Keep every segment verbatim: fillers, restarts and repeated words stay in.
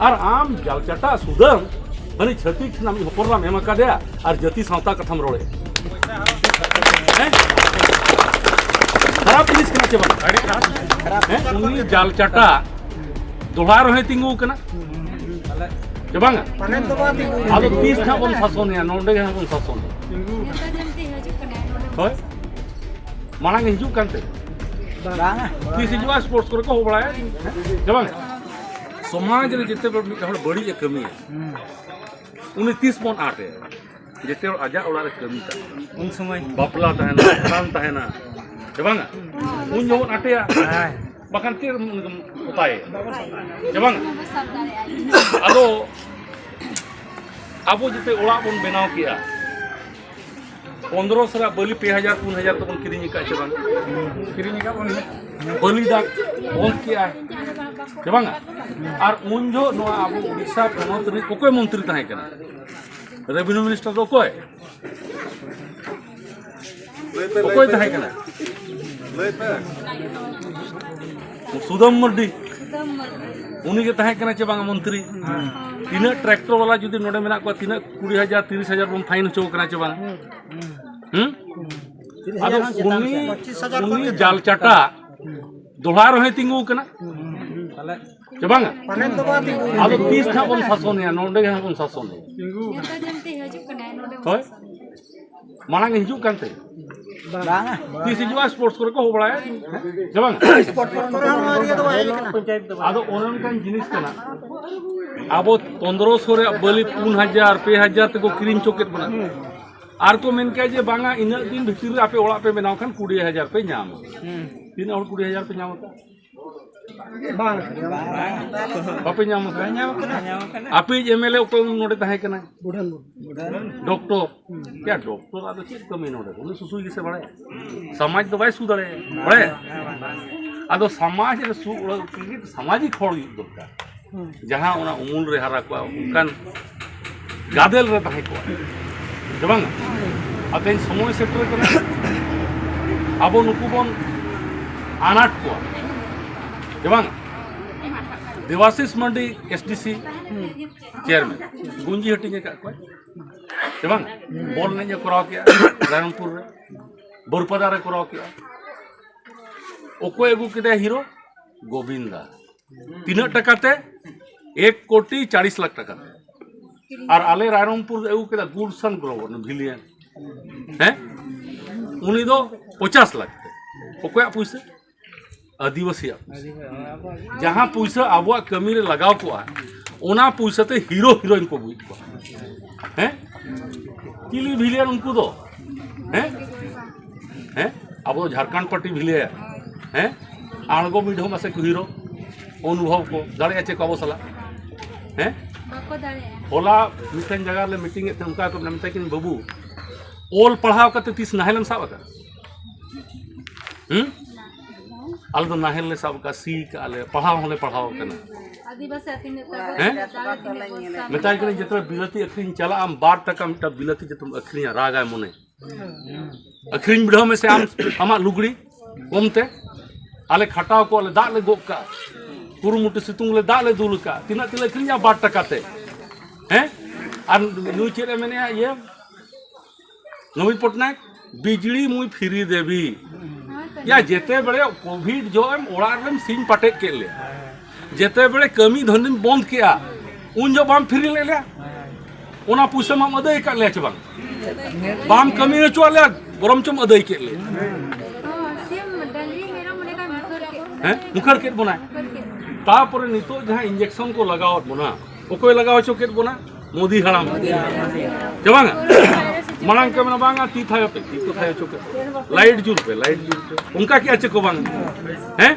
ᱟᱨ ᱟᱢ ᱡᱟᱞᱪᱟᱴᱟ ᱥᱩᱫᱟᱹᱢ, ᱢᱟᱱᱮ ᱪᱷᱟᱹᱛᱤᱠ ᱴᱷᱮᱱ ᱟᱢ ᱦᱚᱯᱚᱱ ᱮᱨᱟᱢ ᱮᱢ ᱟᱠᱟᱫᱮᱭᱟ ᱟᱨ ᱡᱟᱹᱛᱤ ᱥᱟᱶᱛᱟ ᱠᱟᱛᱷᱟᱢ ᱨᱚᱲᱮᱫ᱾ ᱦᱮᱸ? ᱠᱷᱟᱨᱟᱯ ᱡᱤᱱᱤᱥ ᱠᱟᱱᱟ ᱪᱮ ᱵᱟᱝ? ᱦᱮᱸ? ᱩᱱᱤ ᱡᱟᱞᱪᱟᱴᱟ ᱫᱚᱦᱲᱟ ᱨᱮᱦᱚᱸᱭ ᱛᱤᱸᱜᱩ ᱟᱠᱟᱱᱟ᱾ ᱪᱮ ᱵᱟᱝᱟ? ᱟᱫᱚ ᱛᱤᱥ ᱱᱟᱦᱟᱜ ᱵᱚᱱ ᱥᱟᱥᱚᱱᱮᱭᱟ? ᱱᱚᱰᱮ ᱜᱮ ᱱᱟᱦᱟᱜ ᱵᱚᱱ ᱥᱟᱥᱚᱱᱮᱭᱟ᱾ ᱦᱳᱭ? ᱢᱟᱲᱟᱝ ᱮ ᱦᱤᱡᱩᱜ ᱠᱟᱱ ᱛᱮ᱾ ᱵᱟᱝᱟ᱾ ᱛᱤᱥ ᱦᱤᱡᱩᱜᱼᱟ? ᱥᱯᱳᱨᱴᱥ ᱠᱚᱨᱮ ᱠᱚ ᱦᱚᱦᱚ ᱵᱟᱲᱟᱭᱟ᱾ ᱪᱮ ᱵᱟᱝᱟ? ᱥᱚᱢᱟᱡᱽ ᱨᱮ ᱡᱮᱛᱮ ᱦᱚᱲ ᱢᱤᱫ ᱦᱚᱲ ᱵᱟᱹᱲᱤᱡ ᱮ ᱠᱟᱹᱢᱤᱭᱟ, ᱩᱱᱤ ᱛᱤᱥ ᱵᱚᱱ ᱟᱴᱮᱭᱟ? ᱡᱮᱛᱮ ᱦᱚᱲ ᱟᱡᱟᱜ ᱚᱲᱟᱜ ᱨᱮ ᱠᱟᱹᱢᱤ ᱛᱟᱦᱮᱱᱟ, ᱩᱱ ᱥᱚᱢᱚᱭ ᱵᱟᱯᱞᱟ ᱛᱟᱦᱮᱱᱟ, ᱵᱷᱟᱸᱰᱟᱱ ᱛᱟᱦᱮᱱᱟ, ᱪᱮ ᱵᱟᱝᱟ? ᱩᱱ ᱡᱚᱦᱚᱜ ᱟᱴᱮᱭᱟ᱾ ᱦᱮᱸ᱾ ᱵᱟᱠᱷᱟᱱ ᱪᱮᱫ ᱮᱢ ᱚᱛᱟᱭᱟ? ᱪᱮ ᱵᱟᱝᱟ? ᱟᱫᱚ ᱟᱵᱚ ᱡᱮᱛᱮ ᱚᱲᱟᱜ ᱵᱚᱱ ᱵᱮᱱᱟᱣ ᱠᱮᱜᱼᱟ, ᱯᱚᱱᱫᱽᱨᱚᱥᱚ ᱨᱮᱭᱟᱜ ᱵᱟᱹᱞᱤ ᱯᱮ ᱦᱟᱡᱟᱨ ᱯᱩᱱ ᱦᱟᱡᱟᱨ ᱛᱮᱵᱚᱱ ᱠᱤᱨᱤᱧ ᱟᱠᱟᱫ ᱪᱮ ᱵᱟᱝ? ᱠᱤᱨᱤᱧ ᱟᱠᱟᱫ ᱵᱚᱱ᱾ ᱵᱟᱹᱞᱤ ᱫᱟᱜ ᱚᱞ ᱠᱮᱜᱼᱟᱭ, ᱪᱮ ᱵᱟᱝᱟ? ᱟᱨ ᱩᱱ ᱡᱚᱦᱚᱜ ᱱᱚᱣᱟ ᱟᱵᱚ ᱩᱲᱤᱥᱥᱟ ᱯᱚᱱᱚᱛ ᱨᱤᱱᱤᱡ ᱚᱠᱚᱭ ᱢᱚᱱᱛᱨᱤ ᱛᱟᱦᱮᱸ ᱠᱟᱱᱟ? ᱨᱮᱵᱷᱮᱱᱭᱩ ᱢᱤᱱᱤᱥᱴᱟᱨ ᱫᱚ ᱚᱠᱚᱭ? ᱚᱠᱚᱭ ᱛᱟᱦᱮᱸ ᱠᱟᱱᱟ? ᱥᱩᱫᱟᱢ ᱢᱟᱨᱰᱤ᱾ ᱩᱱᱤ ᱜᱮ ᱛᱟᱦᱮᱸ ᱠᱟᱱᱟ ᱪᱮ ᱵᱟᱝ ᱢᱚᱱᱛᱨᱤ? ᱛᱤᱱᱟᱹᱜ ᱴᱨᱟᱠᱴᱚᱨ ᱵᱟᱞᱟ ᱡᱩᱫᱤ ᱱᱚᱰᱮ ᱢᱮᱱᱟᱜ ᱠᱚᱣᱟ, ᱛᱤᱱᱟᱹᱜ ᱠᱩᱲᱤ ᱦᱟᱡᱟᱨ, ᱛᱤᱨᱤᱥ ᱦᱟᱡᱟᱨ ᱵᱚᱱ ᱯᱷᱟᱭᱤᱱ ᱦᱚᱪᱚ ᱠᱟᱱᱟ ᱪᱮ ᱵᱟᱝ? ᱦᱩᱸ? ᱟᱫᱚ ᱩᱱᱤ, ᱩᱱᱤ ᱡᱟᱞ ᱪᱟᱴᱟ ᱫᱚᱦᱲᱟ ᱨᱮᱦᱚᱸᱭ ᱛᱤᱸᱜᱩ ᱟᱠᱟᱱᱟ᱾ ᱪᱮ ᱵᱟᱝᱟ? ᱟᱫᱚ ᱛᱤᱥ ᱱᱟᱦᱟᱜ ᱵᱚᱱ ᱥᱟᱥᱚᱱᱮᱭᱟ? ᱱᱚᱰᱮ ᱜᱮ ᱱᱟᱦᱟᱜ ᱵᱚᱱ ᱥᱟᱥᱚᱱᱮᱭᱟ᱾ ᱦᱳᱭ? ᱢᱟᱲᱟᱝ ᱮ ᱦᱤᱡᱩᱜ ᱠᱟᱱ ᱛᱮ᱾ ᱵᱟᱝᱟ᱾ ᱛᱤᱥ ᱦᱤᱡᱩᱜᱼᱟ? ᱥᱯᱳᱨᱴᱥ ᱠᱚᱨᱮ ᱠᱚ ᱦᱚᱦᱚ ᱵᱟᱲᱟᱭᱟ᱾ ᱪᱮ ᱵᱟᱝᱟ? ᱥᱯᱳᱨᱴᱥ ᱠᱚᱨᱮ ᱦᱚᱸ ᱱᱚᱣᱟ ᱮᱨᱤᱭᱟ ᱫᱚ ᱵᱟᱭ ᱦᱮᱡ ᱠᱟᱱᱟ᱾ ᱟᱫᱚ ᱚᱱᱮ ᱚᱱᱠᱟᱱ ᱡᱤᱱᱤᱥ ᱠᱟᱱᱟ᱾ ᱟᱵᱚ ᱯᱚᱱᱫᱽᱨᱚᱥᱚ ᱨᱮᱭᱟᱜ ᱵᱟᱹᱞᱤ ᱯᱩᱱ ᱦᱟᱡᱟᱨ, ᱯᱮ ᱦᱟᱡᱟᱨ ᱛᱮᱠᱚ ᱠᱤᱨᱤᱧ ᱦᱚᱪᱚ ᱠᱮᱫ ᱵᱚᱱᱟ᱾ ᱟᱨ ᱠᱚ ᱢᱮᱱ ᱠᱮᱜᱼᱟ ᱡᱮ, "ᱵᱟᱝᱟ, ᱤᱱᱟᱹᱜ ᱫᱤᱱ ᱵᱷᱤᱛᱤᱨ ᱨᱮ ᱟᱯᱮ ᱚᱲᱟᱜ ᱯᱮ ᱵᱮᱱᱟᱣ ᱠᱷᱟᱱ ᱠᱩᱲᱤ ᱦᱟᱡᱟᱨ ᱯᱮ ᱧᱟᱢᱟ᱾" ᱦᱩᱸ᱾ ᱛᱤᱱᱟᱹᱜ ᱦᱚᱲ ᱠᱩᱲᱤ ᱦᱟᱡᱟᱨ ᱯᱮ ᱧᱟᱢ ᱟᱠᱟᱫ? ᱵᱟᱝ᱾ ᱵᱟᱯᱮ ᱧᱟᱢ ᱟᱠᱟᱫ? ᱵᱟᱝ ᱧᱟᱢ ᱟᱠᱟᱱᱟ᱾ ᱟᱯᱮᱭᱤᱡ ᱮᱢ ᱮᱞ ᱮ ᱚᱠᱚᱭ ᱱᱚᱰᱮ ᱛᱟᱦᱮᱸ ᱠᱟᱱᱟᱭ? ᱵᱩᱰᱷᱟᱹᱱ᱾ ᱰᱚᱠᱴᱚᱨ᱾ ᱦᱩᱸ᱾ ᱭᱟ, ᱰᱚᱠᱴᱚᱨ ᱟᱫᱚ ᱪᱮᱫ ᱠᱟᱹᱢᱤ ᱱᱚᱰᱮ? ᱩᱱᱤ ᱥᱩᱥᱩᱭ ᱜᱮᱥᱮ ᱵᱟᱲᱟᱭᱟ᱾ ᱥᱚᱢᱟᱡᱽ ᱫᱚ ᱵᱟᱭ ᱥᱩ ᱫᱟᱲᱮᱭᱟᱜᱼᱟ᱾ ᱵᱟᱲᱟᱭᱟ? ᱟᱫᱚ ᱥᱚᱢᱟᱡᱽ ᱨᱮ ᱥᱩ ᱚᱲᱟᱜ ᱞᱟᱹᱜᱤᱫ ᱥᱟᱢᱟᱡᱤᱠ ᱦᱚᱲ ᱦᱩᱭᱩᱜ ᱫᱚᱨᱠᱟᱨ᱾ ᱦᱩᱸ᱾ ᱡᱟᱦᱟᱸ ᱚᱱᱟ ᱩᱢᱩᱞ ᱨᱮ ᱦᱟᱨᱟ ᱠᱚᱜᱼᱟ, ᱚᱱᱠᱟᱱ ᱜᱟᱫᱮᱞ ᱨᱮ ᱛᱟᱦᱮᱸ ᱠᱚᱜᱼᱟ, ᱪᱮ ᱵᱟᱝ? ᱟᱨ ᱛᱮᱦᱮᱧ ᱥᱚᱢᱚᱭ ᱥᱮᱴᱮᱨ ᱠᱟᱱᱟ, ᱟᱵᱚ ᱱᱩᱠᱩ ᱵᱚᱱ ᱟᱱᱟᱴ ᱠᱚᱣᱟ, ᱪᱮ ᱵᱟᱝ? ᱫᱮᱵᱟᱥᱤᱥ ᱢᱟᱱᱰᱤ, ᱮᱥᱰᱤᱥᱤ ᱪᱮᱭᱟᱨᱢᱮᱱ, ᱜᱩᱸᱡᱤ ᱦᱟᱹᱴᱤᱧ ᱟᱠᱟᱫ ᱠᱚᱣᱟ ᱥᱮ ᱵᱟᱝ? ᱵᱚᱞ ᱮᱱᱮᱡ ᱮ ᱠᱚᱨᱟᱣ ᱠᱮᱜᱼᱟ ᱨᱟᱭᱨᱚᱝᱯᱩᱨ ᱨᱮ, ᱵᱟᱹᱨᱯᱟᱫᱟ ᱨᱮ ᱠᱚᱨᱟᱣ ᱠᱮᱜᱼᱟ᱾ ᱚᱠᱚᱭ ᱟᱹᱜᱩ ᱠᱮᱫᱟᱭ ᱦᱤᱨᱳ? ᱜᱳᱵᱤᱱᱫᱟ᱾ ᱛᱤᱱᱟᱹᱜ ᱴᱟᱠᱟ ᱛᱮ? ᱮᱠ ᱠᱳᱴᱤ ᱪᱟᱲᱤᱥ ᱞᱟᱠᱷ ᱴᱟᱠᱟ ᱛᱮ᱾ ᱟᱨ ᱟᱞᱮ ᱨᱟᱭᱨᱚᱝᱯᱩᱨ ᱨᱮ ᱟᱹᱜᱩ ᱠᱮᱫᱟ ᱜᱩᱞᱥᱟᱱ ᱜᱨᱚᱦᱚ ᱵᱷᱤᱞᱤᱭᱟᱱ, ᱦᱮᱸ, ᱩᱱᱤ ᱫᱚ ᱯᱚᱪᱟᱥ ᱞᱟᱠᱷ ᱛᱮ᱾ ᱚᱠᱚᱭᱟᱜ ᱯᱩᱭᱥᱟᱹ? ᱟᱹᱫᱤᱵᱟᱹᱥᱤᱭᱟᱜ ᱯᱩᱭᱥᱟᱹ᱾ ᱡᱟᱦᱟᱸ ᱯᱩᱭᱥᱟᱹ ᱟᱵᱚᱣᱟᱜ ᱠᱟᱹᱢᱤ ᱨᱮ ᱞᱟᱜᱟᱣ ᱠᱚᱜᱼᱟ, ᱚᱱᱟ ᱯᱩᱭᱥᱟᱹ ᱛᱮ ᱦᱤᱨᱳ ᱦᱤᱨᱳᱭᱤᱱ ᱠᱚ ᱟᱹᱜᱩᱭᱮᱫ ᱠᱚᱣᱟ᱾ ᱦᱮᱸ, ᱪᱤᱞᱤ ᱵᱷᱤᱞᱤᱭᱟᱱ ᱩᱱᱠᱩ ᱫᱚ? ᱦᱮᱸ, ᱦᱮᱸ, ᱟᱵᱚ ᱫᱚ ᱡᱷᱟᱲᱠᱷᱚᱸᱰ ᱯᱟᱨᱴᱤ ᱵᱷᱤᱞᱤᱭᱟᱱ᱾ ᱦᱮᱸ, ᱟᱬᱜᱚ ᱢᱤᱰᱷᱟᱹᱣ ᱢᱟᱥᱮ ᱠᱚ ᱦᱤᱨᱳ, ᱚᱱᱩᱵᱷᱚᱵ ᱠᱚ ᱫᱟᱲᱮᱭᱟᱜᱼᱟ ᱪᱮᱫ ᱠᱚ ᱟᱵᱚ ᱥᱟᱞᱟᱜ? ᱦᱮᱸ, ᱵᱟᱠᱚ ᱫᱟᱲᱮᱭᱟᱜᱼᱟ᱾ ᱦᱚᱞᱟ ᱢᱤᱫᱴᱮᱱ ᱡᱟᱭᱜᱟ ᱨᱮᱞᱮ ᱢᱤᱴᱤᱝ ᱮᱫ ᱛᱟᱦᱮᱸᱫ, ᱚᱱᱠᱟ ᱠᱚ ᱢᱮᱛᱟ ᱠᱤᱱ, "ᱵᱟᱹᱵᱩ, ᱚᱞ ᱯᱟᱲᱦᱟᱣ ᱠᱟᱛᱮ ᱛᱤᱥ ᱱᱟᱦᱮᱞᱮᱢ ᱥᱟᱵ ᱟᱠᱟᱫ?" ᱦᱩᱸ? ᱟᱞᱮ ᱫᱚ ᱱᱟᱦᱮᱞ ᱞᱮ ᱥᱟᱵ ᱟᱠᱟᱫ, ᱥᱤ ᱠᱟᱜᱼᱟ ᱞᱮ, ᱯᱟᱲᱦᱟᱣ ᱦᱚᱸᱞᱮ ᱯᱟᱲᱦᱟᱣ ᱟᱠᱟᱱᱟ᱾ ᱟᱹᱫᱤᱵᱟᱹᱥᱤ ᱟᱹᱛᱤᱧ ᱱᱮᱛᱟ ᱠᱚ ᱦᱮᱸ? ᱫᱟᱲᱮ ᱛᱤᱱᱟᱹᱜ ᱵᱚᱱ ᱥᱟᱵ ᱢᱮᱛᱟᱭ ᱠᱟᱹᱱᱟᱹᱧ, ᱡᱮᱛᱮ ᱵᱤᱞᱟᱹᱛᱤ ᱟᱹᱠᱷᱨᱤᱧ ᱪᱟᱞᱟᱜ ᱟᱢ, ᱵᱟᱨ ᱴᱟᱠᱟ ᱢᱤᱫᱴᱟᱝ ᱵᱤᱞᱟᱹᱛᱤ ᱡᱮᱛᱮᱢ ᱟᱹᱠᱷᱨᱤᱧᱟ, ᱨᱟᱜᱟᱭ ᱢᱚᱱᱮ᱾ ᱟᱹᱠᱷᱨᱤᱧ ᱵᱤᱰᱟᱹᱣ ᱢᱮᱥᱮ ᱟᱢ, ᱟᱢᱟᱜ ᱞᱩᱜᱽᱲᱤ ᱠᱚᱢ ᱛᱮ᱾ ᱟᱞᱮ ᱠᱷᱟᱴᱟᱣ ᱠᱚᱣᱟ ᱞᱮ, ᱫᱟᱜ ᱞᱮ ᱜᱚᱜ ᱠᱟᱜᱼᱟ, ᱠᱩᱨᱩᱢᱩᱴᱩ ᱥᱤᱛᱩᱝ ᱞᱮ ᱫᱟᱜ ᱞᱮ ᱫᱩᱞ ᱠᱟᱜᱼᱟ, ᱛᱤᱱᱟᱹᱜ ᱛᱮᱞᱮ ᱟᱹᱠᱷᱨᱤᱧᱟ? ᱵᱟᱨ ᱴᱟᱠᱟ ᱛᱮ᱾ ᱦᱮᱸ? ᱟᱨ ᱱᱩᱭ ᱪᱮᱫ ᱮ ᱢᱮᱱᱮᱜᱼᱟ? ᱤᱭᱟᱹ, ᱱᱚᱵᱤᱱ ᱯᱚᱴᱱᱟᱭᱮᱠ, "ᱵᱤᱡᱽᱞᱤ ᱢᱩᱭ ᱯᱷᱤᱨᱤ ᱫᱮᱵᱤ᱾" ᱭᱟ, ᱡᱮᱛᱮ ᱵᱮᱲᱮ ᱠᱳᱵᱷᱤᱰ ᱡᱚᱠᱷᱚᱱ ᱮᱢ ᱚᱲᱟᱜ ᱨᱮᱢ ᱥᱤᱧ ᱯᱟᱴᱮᱫ ᱠᱮᱫ ᱞᱮᱭᱟ, ᱡᱮᱛᱮ ᱵᱮᱲᱮ ᱠᱟᱹᱢᱤ ᱫᱷᱟᱹᱱᱫᱤᱢ ᱵᱚᱱᱫ ᱠᱮᱜᱼᱟ, ᱩᱱ ᱡᱚᱠᱷᱚᱱ ᱵᱟᱢ ᱯᱷᱤᱨᱤ ᱞᱮᱫ ᱞᱮᱭᱟ? ᱚᱱᱟ ᱯᱩᱭᱥᱟᱹ ᱢᱟᱢ ᱟᱹᱫᱟᱹᱭ ᱟᱠᱟᱫ ᱞᱮᱭᱟ ᱪᱮ ᱵᱟᱝ? ᱵᱟᱢ ᱠᱟᱹᱢᱤ ᱦᱚᱪᱚᱣᱟᱜ ᱞᱮᱭᱟ, ᱵᱚᱨᱚᱢ ᱪᱚᱢ ᱟᱹᱫᱟᱹᱭ ᱠᱮᱫ ᱞᱮᱭᱟ᱾ ᱦᱮᱸ, ᱢᱩᱠᱷᱟᱹᱨ ᱠᱮᱫ ᱵᱚᱱᱟᱭ᱾ ᱛᱟᱯᱚᱨᱮ ᱱᱤᱛᱚᱜ ᱡᱟᱦᱟᱸ ᱤᱧᱡᱮᱠᱥᱚᱱ ᱠᱚ ᱞᱟᱜᱟᱣᱟᱫ ᱵᱚᱱᱟ, ᱚᱠᱚᱭ ᱞᱟᱜᱟᱣ ᱦᱚᱪᱚ ᱠᱮᱫ ᱵᱚᱱᱟ? ᱢᱳᱫᱤ ᱦᱟᱲᱟᱢ᱾ ᱪᱮ ᱵᱟᱝᱟ? ᱢᱟᱲᱟᱝ ᱠᱚ ᱢᱮᱱᱟ, "ᱵᱟᱝᱟ, ᱛᱤ ᱛᱷᱟᱭᱚ ᱯᱮ, ᱛᱤ ᱠᱚ ᱛᱷᱟᱭᱚ ᱦᱚᱪᱚ ᱯᱮ, ᱞᱟᱭᱤᱴ ᱡᱩᱞ ᱯᱮ, ᱞᱟᱭᱤᱴ ᱡᱩᱞ ᱯᱮ", ᱚᱱᱠᱟ ᱠᱮᱜᱼᱟ ᱪᱮ ᱠᱚ ᱵᱟᱝ? ᱦᱮᱸ?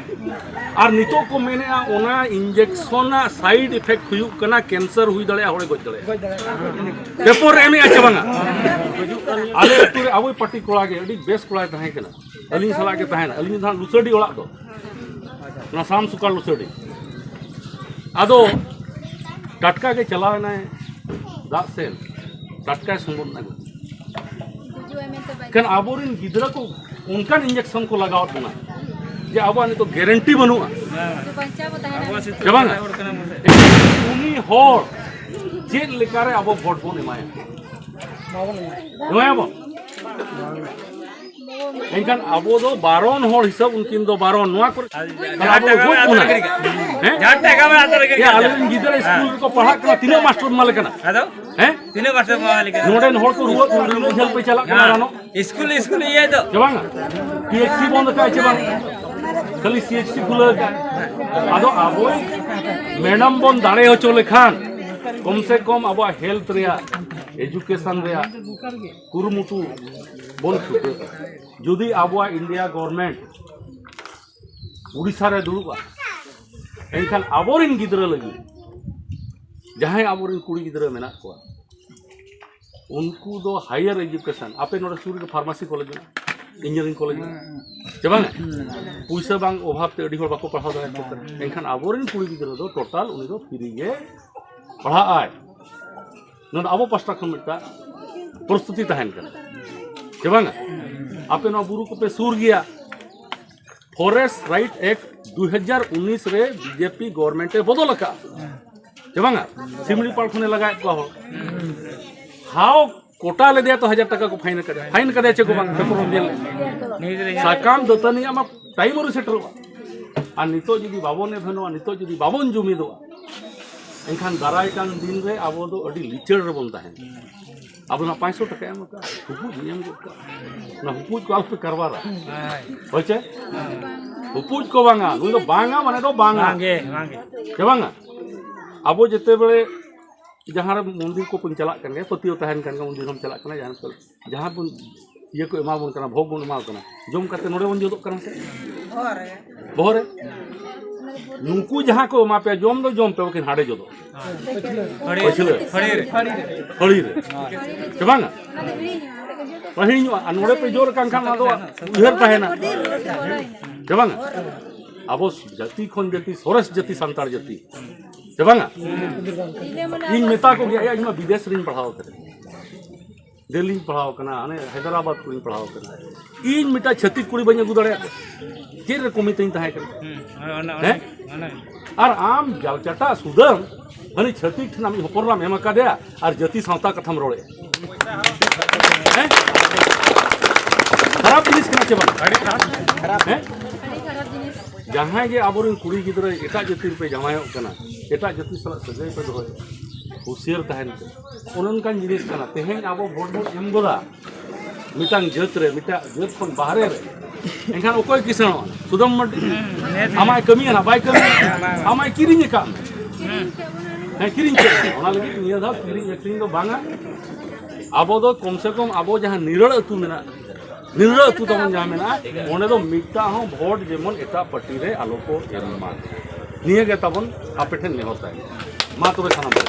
ᱟᱨ ᱱᱤᱛᱚᱜ ᱠᱚ ᱢᱮᱱᱮᱜᱼᱟ, ᱚᱱᱟ ᱤᱧᱡᱮᱠᱥᱚᱱ ᱨᱮᱱᱟᱜ ᱥᱟᱭᱤᱰ ᱤᱯᱷᱮᱠᱴ ᱦᱩᱭᱩᱜ ᱠᱟᱱᱟ, ᱠᱮᱱᱥᱟᱨ ᱦᱩᱭ ᱫᱟᱲᱮᱭᱟᱜᱼᱟ, ᱦᱚᱲᱮ ᱜᱚᱡ ᱫᱟᱲᱮᱭᱟᱜᱼᱟ᱾ ᱯᱮᱯᱟᱨ ᱨᱮ ᱮᱢᱮᱜᱼᱟ ᱪᱮ ᱵᱟᱝᱟ? ᱟᱞᱮ ᱟᱹᱛᱩ ᱨᱮ ᱟᱵᱚᱭ ᱯᱟᱹᱴᱤ ᱠᱚᱲᱟ ᱜᱮ, ᱟᱹᱰᱤ ᱵᱮᱥ ᱠᱚᱲᱟᱭ ᱛᱟᱦᱮᱸ ᱠᱟᱱᱟ, ᱟᱹᱞᱤᱧ ᱥᱟᱞᱟᱜ ᱜᱮ ᱛᱟᱦᱮᱱᱟ, ᱟᱹᱞᱤᱧ ᱫᱚ ᱦᱟᱸᱜ ᱞᱩᱥᱟᱹᱰᱤ ᱚᱲᱟᱜ ᱫᱚ, ᱚᱱᱟ ᱥᱟᱢ ᱥᱩᱠᱟᱲ ᱞᱩᱥᱟᱹᱰᱤ᱾ ᱟᱫᱚ ᱴᱟᱴᱠᱟ ᱜᱮ ᱪᱟᱞᱟᱣ ᱮᱱᱟᱭ ᱫᱟᱜ ᱥᱮᱱ, ᱴᱟᱴᱠᱟᱭ ᱥᱚᱢᱵᱚᱫ ᱮᱱᱟ᱾ ᱜᱩᱡᱩᱜ ᱟᱭ ᱢᱮᱱᱛᱮ ᱵᱟᱭ ᱮᱱᱠᱷᱟᱱ ᱟᱵᱚᱨᱮᱱ ᱜᱤᱫᱽᱨᱟᱹ ᱠᱚ ᱚᱱᱠᱟᱱ ᱤᱧᱡᱮᱠᱥᱚᱱ ᱠᱚ ᱞᱟᱜᱟᱣᱟᱫ ᱵᱚᱱᱟ᱾ ᱡᱮ ᱟᱵᱚᱣᱟᱜ ᱱᱤᱛᱚᱜ ᱜᱮᱨᱮᱱᱴᱤ ᱵᱟᱹᱱᱩᱜᱼᱟ᱾ ᱪᱮ ᱵᱟᱝᱟ? ᱩᱱᱤ ᱦᱚᱲ ᱪᱮᱫ ᱞᱮᱠᱟᱨᱮ ᱟᱵᱚ ᱵᱷᱳᱴ ᱵᱚᱱ ᱮᱢᱟᱭᱟ? ᱮᱢᱟᱭᱟᱵᱚᱱ? ᱮᱱᱠᱷᱟᱱ ᱟᱵᱚ ᱫᱚ ᱵᱟᱨᱚᱱ ᱦᱚᱲ ᱦᱤᱥᱟᱹᱵ ᱩᱱᱠᱤᱱ ᱫᱚ ᱵᱟᱨᱚᱱ᱾ ᱱᱚᱣᱟ ᱠᱚᱨᱮ ᱛᱟᱦᱞᱮ ᱟᱵᱚ ᱫᱚ ᱵᱷᱳᱴ ᱵᱚᱱᱟ᱾ ᱦᱮᱸ? ᱡᱟᱦᱟᱸ ᱴᱟᱠᱟ ᱢᱮᱱᱟᱜ ᱛᱟᱞᱮ ᱜᱮᱭᱟ᱾ ᱟᱞᱮ ᱨᱮᱱ ᱜᱤᱫᱽᱨᱟᱹ ᱥᱠᱩᱞ ᱨᱮᱠᱚ ᱯᱟᱲᱦᱟᱜ ᱠᱟᱱᱟ, ᱛᱤᱱᱟᱹᱜ ᱢᱟᱥᱴᱟᱨ ᱮᱢᱟ ᱞᱮ ᱠᱟᱱᱟ? ᱟᱫᱚ ᱦᱮᱸ? ᱛᱤᱱᱟᱹᱜ ᱢᱟᱥᱴᱟᱨ ᱮᱢᱟ ᱞᱮ ᱠᱟᱱᱟ? ᱱᱚᱰᱮᱱ ᱦᱚᱲ ᱠᱚ ᱨᱩᱣᱟᱹᱜ ᱠᱟᱱᱟ, ᱩᱱᱟᱹᱜ ᱡᱷᱟᱹᱞ ᱯᱮ ᱪᱟᱞᱟᱜ ᱠᱟᱱᱟ ᱨᱟᱱᱚᱜ᱾ ᱥᱠᱩᱞ, ᱥᱠᱩᱞ ᱤᱭᱟᱹ ᱫᱚ᱾ ᱪᱮ ᱵᱟᱝᱟ? ᱯᱤ ᱮᱭᱤᱪ ᱥᱤ ᱵᱚᱱᱫ ᱟᱠᱟᱫ ᱪᱮ ᱵᱟᱝ? ᱠᱷᱟᱹᱞᱤ ᱥᱤ ᱮᱭᱤᱪ ᱥᱤ ᱠᱷᱩᱞᱟᱹᱣ ᱟᱠᱟᱫ᱾ ᱟᱫᱚ ᱟᱵᱚ ᱢᱮᱰᱟᱢ ᱵᱚᱱ ᱫᱟᱲᱮ ᱦᱚᱪᱚ ᱞᱮᱠᱷᱟᱱ ᱠᱚᱢ ᱥᱮ ᱠᱚᱢ ᱟᱵᱚᱣᱟᱜ ᱦᱮᱞᱛᱷ ᱨᱮᱭᱟᱜ, ᱮᱡᱩᱠᱮᱥᱚᱱ ᱨᱮᱭᱟᱜ ᱠᱩᱨᱩᱢᱩᱴᱩ ᱵᱚᱱ ᱪᱷᱩᱴᱟᱹᱜᱼᱟ᱾ ᱡᱩᱫᱤ ᱟᱵᱚᱣᱟᱜ ᱤᱱᱰᱤᱭᱟ ᱜᱚᱵᱷᱚᱨᱢᱮᱱᱴ ᱩᱲᱤᱥᱥᱟ ᱨᱮ ᱫᱩᱲᱩᱵᱼᱟ, ᱮᱱᱠᱷᱟᱱ ᱟᱵᱚᱨᱮᱱ ᱜᱤᱫᱽᱨᱟᱹ ᱞᱟᱹᱜᱤᱫ, ᱡᱟᱦᱟᱸᱭ ᱟᱵᱚᱨᱮᱱ ᱠᱩᱲᱤ ᱜᱤᱫᱽᱨᱟᱹ ᱢᱮᱱᱟᱜ ᱠᱚᱣᱟ, ᱩᱱᱠᱩ ᱫᱚ ᱦᱟᱭᱟᱨ ᱮᱡᱩᱠᱮᱥᱚᱱ, ᱟᱯᱮ ᱱᱚᱰᱮ ᱥᱩᱨ ᱨᱮ ᱯᱷᱟᱨᱢᱟᱥᱤ ᱠᱚᱞᱮᱡᱽ ᱢᱮᱱᱟᱜᱼᱟ, ᱤᱧᱡᱤᱱᱤᱭᱟᱨᱤᱝ ᱠᱚᱞᱮᱡᱽ ᱢᱮᱱᱟᱜᱼᱟ, ᱪᱮ ᱵᱟᱝᱟ? ᱯᱩᱭᱥᱟᱹ ᱵᱟᱝ ᱚᱵᱷᱟᱵ ᱛᱮ ᱟᱹᱰᱤ ᱦᱚᱲ ᱵᱟᱠᱚ ᱯᱟᱲᱦᱟᱣ ᱫᱟᱲᱮᱭᱟᱜ ᱠᱟᱱᱟ᱾ ᱮᱱᱠᱷᱟᱱ ᱟᱵᱚᱨᱮᱱ ᱠᱩᱲᱤ ᱜᱤᱫᱽᱨᱟᱹ ᱫᱚ ᱴᱳᱴᱟᱞ ᱩᱱᱤ ᱫᱚ ᱯᱷᱨᱤ ᱜᱮ ᱯᱟᱲᱦᱟᱜ ᱟᱭ᱾ ᱱᱚᱣᱟ ᱫᱚ ᱟᱵᱚ ᱯᱟᱥᱴᱟ ᱠᱷᱚᱱ ᱢᱤᱫᱴᱟᱝ ᱯᱨᱚᱥᱛᱩᱛᱤ ᱛᱟᱦᱮᱱ ᱠᱟᱱᱟ, ᱪᱮ ᱵᱟᱝᱟ? ᱟᱯᱮ ᱱᱚᱣᱟ ᱵᱩᱨᱩ ᱠᱚᱯᱮ ᱥᱩᱨ ᱜᱮᱭᱟ, ᱯᱷᱚᱨᱮᱥᱴ ᱨᱟᱭᱤᱴ ᱮᱠᱴ ᱫᱩ ᱦᱟᱡᱟᱨ ᱩᱱᱤᱥ ᱨᱮ ᱵᱤᱡᱮᱯᱤ ᱜᱚᱵᱷᱚᱨᱢᱮᱱᱴ ᱮ ᱵᱚᱫᱚᱞ ᱟᱠᱟᱫᱼᱟ, ᱪᱮ ᱵᱟᱝᱟ? ᱥᱤᱢᱲᱤᱯᱟᱲ ᱠᱷᱚᱱᱮ ᱞᱟᱜᱟᱭᱮᱫ ᱠᱚᱣᱟ ᱦᱚᱲ᱾ ᱦᱟᱣ ᱠᱚᱴᱟ ᱞᱮᱫᱮᱭᱟ ᱛᱚ ᱦᱟᱡᱟᱨ ᱴᱟᱠᱟ ᱠᱚ ᱯᱷᱟᱭᱤᱱ ᱟᱠᱟᱫᱮᱭᱟ᱾ ᱯᱷᱟᱭᱤᱱ ᱟᱠᱟᱫᱮᱭᱟ ᱪᱮ ᱠᱚ ᱵᱟᱝ? ᱯᱮᱯᱟᱨ ᱵᱚᱱ ᱧᱮᱞ ᱞᱮᱫ᱾ ᱥᱟᱠᱟᱢ ᱫᱟᱹᱛᱟᱹᱱᱤ ᱟᱢᱟᱜ ᱴᱟᱭᱤᱢ ᱟᱹᱣᱨᱤ ᱥᱮᱴᱮᱨᱚᱜᱼᱟ᱾ ᱟᱨ ᱱᱤᱛᱚᱜ ᱡᱩᱫᱤ ᱵᱟᱵᱚᱱ ᱮᱵᱷᱮᱱᱚᱜᱼᱟ, ᱱᱤᱛᱚᱜ ᱡᱩᱫᱤ ᱵᱟᱵᱚᱱ ᱡᱩᱢᱤᱫᱚᱜᱼᱟ, ᱮᱱᱠᱷᱟᱱ ᱫᱟᱨᱟᱭ ᱠᱟᱱ ᱫᱤᱱ ᱨᱮ ᱟᱵᱚ ᱫᱚ ᱟᱹᱰᱤ ᱞᱤᱪᱟᱹᱲ ᱨᱮᱵᱚᱱ ᱛᱟᱦᱮᱱᱟ᱾ ᱟᱵᱚ ᱱᱟᱜ ᱯᱟᱸᱪᱥᱚ ᱴᱟᱠᱟ ᱮᱢ ᱟᱠᱟᱫ, ᱦᱩᱯᱩᱡ ᱤᱧ ᱮᱢ ᱜᱚᱫ ᱠᱟᱜ᱾ ᱚᱱᱟ ᱦᱩᱯᱩᱡ ᱠᱚ ᱟᱞᱚᱯᱮ ᱠᱟᱨᱵᱟᱨᱟ᱾ ᱦᱳᱭ᱾ ᱦᱳᱭ ᱪᱮ? ᱦᱩᱯᱩᱡ ᱠᱚ ᱵᱟᱝᱟ, ᱱᱩᱭ ᱫᱚ ᱵᱟᱝᱟ ᱢᱟᱱᱮ ᱫᱚ ᱵᱟᱝᱟ᱾ ᱵᱟᱝᱜᱮ, ᱵᱟᱝᱜᱮ᱾ ᱪᱮ ᱵᱟᱝᱟ? ᱟᱵᱚ ᱡᱮᱛᱮ ᱵᱮᱲᱮ ᱡᱟᱦᱟᱸ ᱨᱮ ᱢᱚᱱᱫᱤᱨ ᱠᱚ ᱵᱚᱱ ᱪᱟᱞᱟᱜ ᱠᱟᱱ ᱜᱮᱭᱟ, ᱯᱟᱹᱛᱭᱟᱹᱣ ᱛᱟᱦᱮᱱ ᱠᱟᱱ ᱜᱮᱭᱟ, ᱢᱚᱱᱫᱤᱨ ᱦᱚᱸᱢ ᱪᱟᱞᱟᱜ ᱠᱟᱱᱟ, ᱡᱟᱦᱟᱸ ᱨᱮ ᱡᱟᱦᱟᱸ ᱵᱚᱱ ᱤᱭᱟᱹ ᱠᱚ ᱮᱢᱟ ᱵᱚᱱ ᱠᱟᱱᱟ, ᱵᱷᱳᱜᱽ ᱵᱚᱱ ᱮᱢᱟ ᱠᱚ ᱠᱟᱱᱟ, ᱡᱚᱢ ᱠᱟᱛᱮ ᱱᱚᱰᱮ ᱵᱚᱱ ᱡᱚᱫᱚᱜ ᱠᱟᱱᱟ ᱥᱮ? ᱵᱚᱦᱚᱜ ᱨᱮ᱾ ᱱᱩᱠᱩ ᱡᱟᱦᱟᱸ ᱠᱚ ᱮᱢᱟ ᱯᱮᱭᱟ, ᱡᱚᱢ ᱫᱚ ᱡᱚᱢ ᱯᱮ, ᱵᱟᱠᱤᱱ ᱦᱟᱸᱰᱮ ᱡᱚᱫᱚᱜ᱾ ᱯᱟᱹᱪᱷᱞᱟᱹ᱾ ᱯᱷᱟᱹᱲᱤ ᱨᱮ᱾ ᱯᱷᱟᱹᱲᱤ ᱨᱮ᱾ ᱥᱮ ᱵᱟᱝᱟ? ᱯᱟᱹᱦᱤᱞ ᱧᱚᱜ, ᱟᱨ ᱱᱚᱰᱮ ᱯᱮ ᱡᱳᱨ ᱠᱟᱱ ᱠᱷᱟᱱ ᱚᱱᱟ ᱫᱚ ᱩᱭᱦᱟᱹᱨ ᱛᱟᱦᱮᱱᱟ᱾ ᱥᱮ ᱵᱟᱝᱟ? ᱟᱵᱚ ᱡᱟᱹᱛᱤ ᱠᱷᱚᱱ ᱡᱟᱹᱛᱤ, ᱥᱚᱨᱮᱥ ᱡᱟᱹᱛᱤ ᱥᱟᱱᱛᱟᱲ ᱡᱟᱹᱛᱤ᱾ ᱥᱮ ᱵᱟᱝᱟ? ᱤᱧ ᱢᱮᱛᱟ ᱠᱚ ᱜᱮᱭᱟ, ᱮᱭᱟ, ᱤᱧ ᱢᱟ ᱵᱤᱫᱮᱥ ᱨᱤᱧ ᱯᱟᱲᱦᱟᱣ ᱠᱟᱱᱟ᱾ ᱫᱤᱞᱞᱤᱧ ᱯᱟᱲᱦᱟᱣ ᱠᱟᱱᱟ, ᱦᱟᱱᱮ ᱦᱟᱭᱫᱨᱟᱵᱟᱫᱽ ᱠᱚᱨᱮᱧ ᱯᱟᱲᱦᱟᱣ ᱠᱟᱱᱟ, ᱤᱧ ᱢᱤᱫᱴᱟᱝ ᱪᱷᱟᱹᱛᱤᱠ ᱠᱩᱲᱤ ᱵᱟᱹᱧ ᱟᱹᱜᱩ ᱫᱟᱲᱮᱭᱟᱜ ᱠᱟᱱᱟ? ᱪᱮᱫ ᱨᱮ ᱠᱚᱢᱤ ᱛᱤᱧ ᱛᱟᱦᱮᱸ ᱠᱟᱱᱟ? ᱦᱩᱸ, ᱦᱳᱭ, ᱚᱱᱟ, ᱦᱮᱸ? ᱚᱱᱟ, ᱚᱱᱟ᱾ ᱟᱨ ᱟᱢ ᱡᱟᱞᱪᱟᱴᱟ ᱥᱩᱫᱟᱹᱢ ᱦᱟᱹᱱᱤ ᱪᱷᱟᱹᱛᱤᱠ ᱴᱷᱮᱱ ᱟᱢᱤᱡ ᱦᱚᱯᱚᱱ ᱮᱨᱟᱢ ᱮᱢ ᱟᱠᱟᱫᱮᱭᱟ ᱟᱨ ᱡᱟᱹᱛᱤ ᱥᱟᱶᱛᱟ ᱠᱟᱛᱷᱟᱢ ᱨᱚᱲᱮᱫᱼᱟ᱾ ᱦᱮᱸ? ᱠᱷᱟᱨᱟᱯ ᱡᱤᱱᱤᱥ ᱠᱟᱱᱟ ᱪᱮ ᱵᱟᱝ? ᱟᱹᱰᱤ ᱠᱷᱟᱨᱟᱯ᱾ ᱦᱮᱸ? ᱟᱹᱰᱤ ᱠᱷᱟᱨᱟᱯ ᱡᱤᱱᱤᱥ᱾ ᱡᱟᱦᱟᱸᱭ ᱜᱮ ᱟᱵᱚᱨᱮᱱ ᱠᱩᱲᱤ ᱜᱤᱫᱽᱨᱟᱹ ᱮᱴᱟᱜ ᱡᱟᱹᱛᱤ ᱨᱮᱯᱮ ᱡᱟᱶᱟᱭᱚᱜ ᱠᱟᱱᱟ, ᱮᱴᱟᱜ ᱡᱟᱹᱛᱤ ᱥᱟᱞᱟᱜ ᱥᱟᱹᱜᱟᱹᱭ ᱯᱮ ᱫᱚᱦᱚᱭᱮᱫᱼᱟ, ᱦᱩᱸᱥᱤᱭᱟᱹᱨ ᱛᱟᱦᱮᱱ ᱯᱮ᱾ ᱚᱱᱮ ᱚᱱᱠᱟᱱ ᱡᱤᱱᱤᱥ ᱠᱟᱱᱟ᱾ ᱛᱮᱦᱮᱧ ᱟᱵᱚ ᱵᱷᱳᱴ ᱵᱚᱱ ᱮᱢ ᱜᱚᱫᱟ ᱢᱤᱫᱴᱟᱝ ᱡᱟᱹᱛ ᱨᱮ, ᱢᱤᱫᱴᱟᱝ ᱡᱟᱹᱛ ᱠᱷᱚᱱ ᱵᱟᱦᱨᱮ ᱨᱮ, ᱮᱱᱠᱷᱟᱱ ᱚᱠᱚᱭ ᱠᱤᱥᱟᱹᱬᱚᱜᱼᱟ? ᱥᱩᱫᱟᱢ ᱢᱟᱨᱰᱤ᱾ ᱦᱩᱸ, ᱦᱩᱸ᱾ ᱟᱢᱟᱭ ᱠᱟᱹᱢᱤᱭᱟ ᱱᱟ, ᱵᱟᱭ ᱠᱟᱹᱢᱤᱭᱟ? ᱵᱟᱭ, ᱵᱟᱭ᱾ ᱟᱢᱟᱭ ᱠᱤᱨᱤᱧ ᱟᱠᱟᱫ ᱢᱮ᱾ ᱦᱩᱸ᱾ ᱦᱮᱸ, ᱠᱤᱨᱤᱧ ᱠᱮᱫ ᱢᱮ᱾ ᱚᱱᱟ ᱞᱟᱹᱜᱤᱫ ᱱᱤᱭᱟᱹ ᱫᱷᱟᱣ ᱠᱤᱨᱤᱧ ᱟᱹᱠᱷᱨᱤᱧ ᱫᱚ ᱵᱟᱝᱟ᱾ ᱟᱵᱚ ᱫᱚ ᱠᱚᱢ ᱥᱮ ᱠᱚᱢ ᱟᱵᱚ ᱡᱟᱦᱟᱸ ᱱᱤᱨᱟᱹᱲ ᱟᱹᱛᱩ ᱢᱮᱱᱟᱜᱼᱟ, ᱱᱤᱨᱟᱹᱲ ᱟᱹᱛᱩ ᱛᱟᱵᱚᱱ ᱡᱟᱦᱟᱸ ᱢᱮᱱᱟᱜᱼᱟ, ᱚᱸᱰᱮ ᱫᱚ ᱢᱤᱫᱴᱟᱝ ᱦᱚᱸ ᱵᱷᱳᱴ ᱡᱮᱢᱚᱱ ᱮᱴᱟᱜ ᱯᱟᱨᱴᱤ ᱨᱮ ᱟᱞᱚ ᱠᱚ ᱮᱢ ᱢᱟ᱾ ᱱᱤᱭᱟᱹ ᱜᱮ ᱛᱟᱵᱚᱱ ᱟᱯᱮ ᱴᱷᱮᱱ ᱱᱮᱦᱚᱨ ᱛᱟᱦᱮᱱᱟ᱾ ᱢᱟ ᱛᱚᱵᱮ ᱥᱟᱱᱟᱢ ᱠᱚ᱾